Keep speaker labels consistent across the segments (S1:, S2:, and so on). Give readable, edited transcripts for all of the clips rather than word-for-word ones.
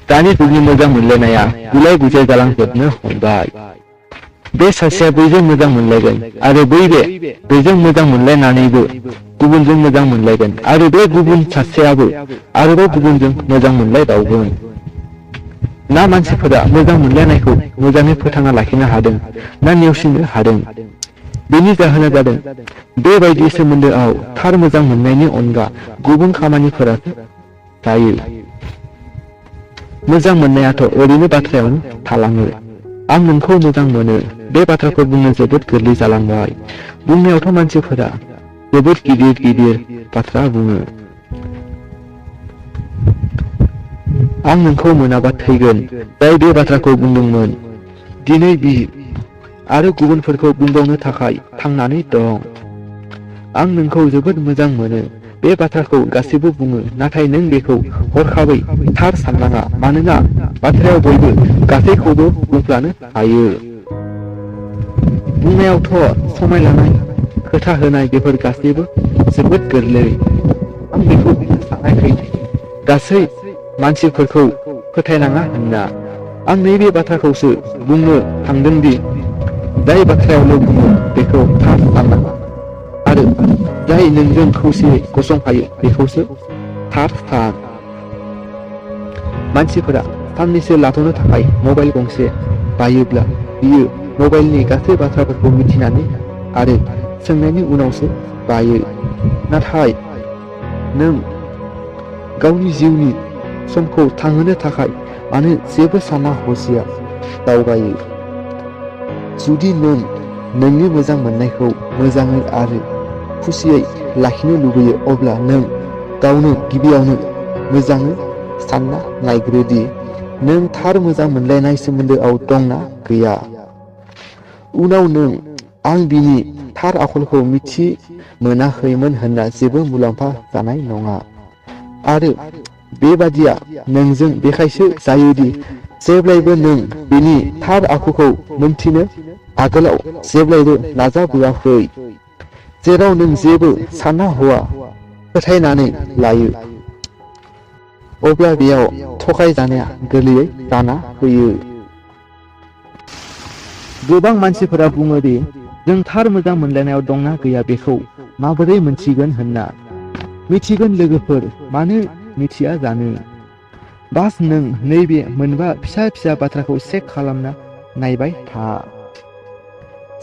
S1: दानि जुगनि मोजां मोनलायनाया गुलाय गुजाय जालांजोबनो हमबाय। बे सासेया बैजों मोजां मोनलायगोन आरो बैजों मोजां मोनलायनानैबो गुबुनजों मोजां मोनलायगोन आरो बे गुबुन सासेयाबो आरोबाव गुबुनजों मोजां मोनलायबावगोन। ना मानसिफोरा मोजां मोनलायनायखौ मोजाङै फोथांना लाखिनो हादों ना नेवसिनो हादों? बेनि जाहोना जादों बेबायदि सोमोन्दोआव थार मोजां मोननायनि अनगा गुबुन खामानिफोरासो जायो। मोजां मोननायाथ' ओरैनो बाथ्रायावनो थालाङो। आं नोंखौ मोजां मोनो बे बाथ्राखौ बुंनो जोबोद गोरलै जालांबाय। बुंनायावथ' मानसिफोरा जोबोद गिदिर गिदिर बाथ्रा बुङो। आं नोंखौ मोनाबा थैगोन जाय बे बाथ्राखौ बुंदोंमोन दिनै बि आरो गुबुनफोरखौ बुंबावनो थाखाय थांनानै दं। आं नोंखौ जोबोद मोजां मोनो बे बाथ्राखौ गासैबो बुङो नाथाय नों बेखौ हरखाबै थार साननाङा मानोना बाथ्रायाव बयबो गासैखौबो बुंफ्लानो हायो। बुंनायावथ' समायलानाय खोथा होनाय बेफोर गासैबो जोबोद गोरलै। आं बेखौ बुंनो सानाखै गासै मानसिफोरखौ फोथायनाङा होनना। आं नैबे बाथ्राखौसो बुंनो थांदोंदि जाय बाथ्रायावल' बुङो बेखौ थार साननाङा आरो जाय नोंजों खौसेयै गसंफायो बेखौसो थार सान। मानसिफोरा साननैसो लाथ'नो थाखाय मबाइल गंसे बायोब्ला बियो मबाइलनि गासै बाथ्राफोरखौ मिथिनानै आरो सोंनायनि उनावसो बायो। नाथाय नों गावनि जिउनि समखौ थांहोनो थाखाय मानो जेबो साना हसिया दावगायो। जुदि नों नोंनि मोजां मोननायखौ मोजाङै आरो खुसियै लाखिनो लुबैयो अब्ला नों गावनो गिबियावनो मोजाङै सानना नायग्रोदि नों थार मोजां मोनलायनाय सोमोन्दोआव दंना गैया। उनाव नों आं बिनि थार आखलखौ मिथि मोनाखैमोन होनना जेबो मुलाम्फा जानाय नङा। आरो बेबादिया नोंजों बेखायसो जायोदि जेब्लायबो नों बिनि थार आखुखौ मोनथिनो आगोलाव जेब्लायबो नाजाबोआखै। जेराव नों जेबो सानना हवा फोथायनानै लायो अब्ला बेयाव थगाय जानाया गोरलैयै जाना फैयो। गोबां मानसिफोरा बुङोदि जों थार मोजां मोनलायनायाव दंना गैया बेखौ माबोरै मोनथिगोन होनना। मिथिगोन लोगोफोर, मानो मिथिया जानो। बास नों नैबे मोनबा फिसा फिसा बाथ्राखौ चेक खालामना नायबाय था।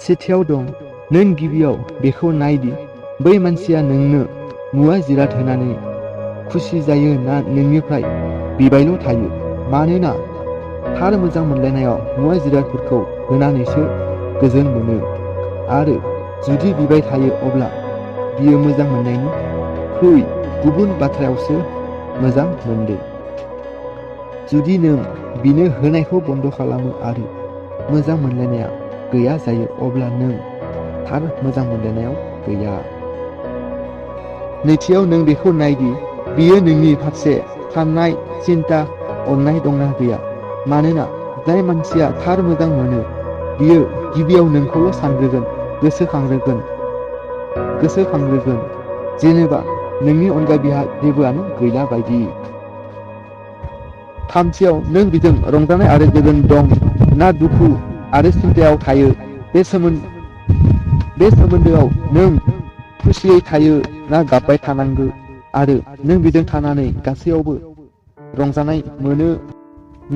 S1: सेथियाव दं नों गिबियाव बेखौ नायदि बै मानसिया नोंनो मुवा जिराद होनानै खुसि जायो ना नोंनिफ्राय बिबायल' थायो। मानोना थार मोजां मोनलायनायाव मुवा जिरादफोरखौ होनानैसो गोजोन मोनो आरो जुदि बिबाय थायो अब्ला बियो मोजां मोननायनिख्रुइ गुबुन बाथ्रायावसो मोजां मोनदों। जुदि नों बिनो होनायखौ बन्द' खालामो आरो मोजां मोनलायनाया गैया जायो अब्ला नों थार मोजां मोनलायनायाव गैया। नैथियाव नों बेखौ नायदि बियो नोंनि फारसे साननाय सिन्ता अननाय दंना गैया। मानोना जाय मानसिया थार मोजां मोनो बियो गिबियाव नोंखौल' सानग्रोगोन, गोसोखांग्रोगोन जेनेबा नोंनि अनगा बिहा जेबोआनो गैला बायदि। थामथियाव नों बिजों रंजानाय आरो गोजोन दं ना दुखु आरो सिन्तायाव थायो। बे सोमोन्दोआव नों खुसियै थायो ना गाबबाय थानांगौ आरो नों बिजों थानानै गासैयावबो रंजानाय मोनो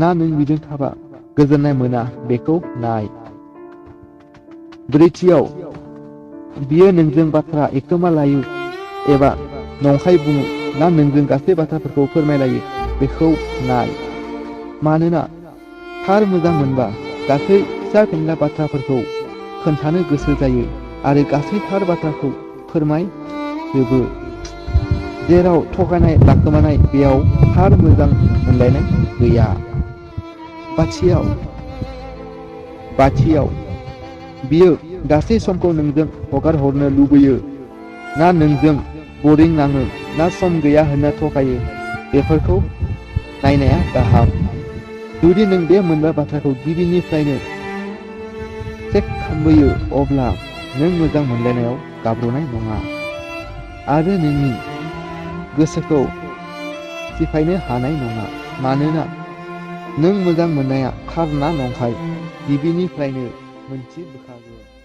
S1: ना नों बिजों थाबा गोजोननाय मोना बेखौ नाय। ब्रैथियाव बियो नोंजों बाथ्रा एखोमा लायो एबा नंखाय बुङो ना नोंजों गासै बाथ्राफोरखौ फोरमायलायो बेखौ नाय। मानोना थार मोजां मोनबा गासै फिसा फिनला बाथ्राफोरखौ खोन्थानो गोसो जायो आरो गासै थार बाथ्राखौ फोरमायजोबो। जेराव थगायनाय लाखोमानाय बेयाव थार मोजां मोनलायनाय गैया। बाथियाव बियो गासै समखौ नोंजों हगार हरनो लुबैयो ना नोंजों बरिं नाङो ना सम गैया होनना थगायो बेफोरखौ नायनाया गाहाम। जुदि नों बे मोनबा बाथ्राखौ गिबिनिफ्रायनो चेक खालामबोयो अब्ला नों मोजां मोनलायनायाव गाब्रनाय नङा आरो नोंनि गोसोखौ सिफायनो हानाय नङा। मानोना नों मोजां मोननाया थार ना नंखाय गिबिनिफ्रायनो मोनथिबोखागोन।